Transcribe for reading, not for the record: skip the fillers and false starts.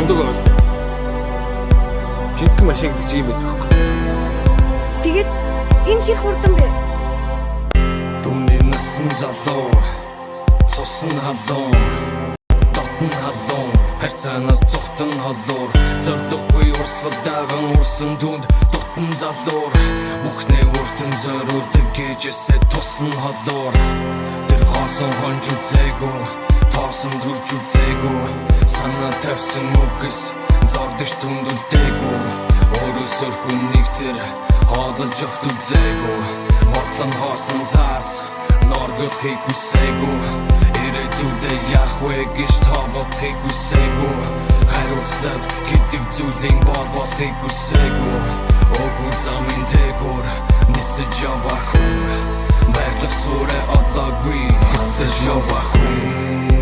Мундаг байгаа сте. Жинхэнэ машин гэдэг чинь юм байдаг байхгүй. Тэгээд энэ хэр хурдан бэ? Түүний насан залуу, цус нь халуун, дот нь халуун, харьцаанаас цухт нь холуур. Зориггүй урсгал даган урсан түнд дутан залуур. Бүхнээ өөртөн зориулдаг гэжээсээ тус нь холуур. Тэр хоосон хонж үзээгүй, тоосон төрж үзээгүй. Санаа тавьсан үгс зогдож түндэлдээгүй. Өөрөөсөө хүнийг тэр хоололж огт үзээгүй. Бодлон хоосон цаас норгохыг хүсээгүй. Ирээдүйдээ яах вэ гэж тоо бодохыг хүсээгүй. Хариуцлага гэдэг зүйлийн бол болохыг хүсээгүй. Өөгүй замын дээгүүр нисэж яваа хүн. Байрлах суурь олоогүй хэсэж яваа хүн.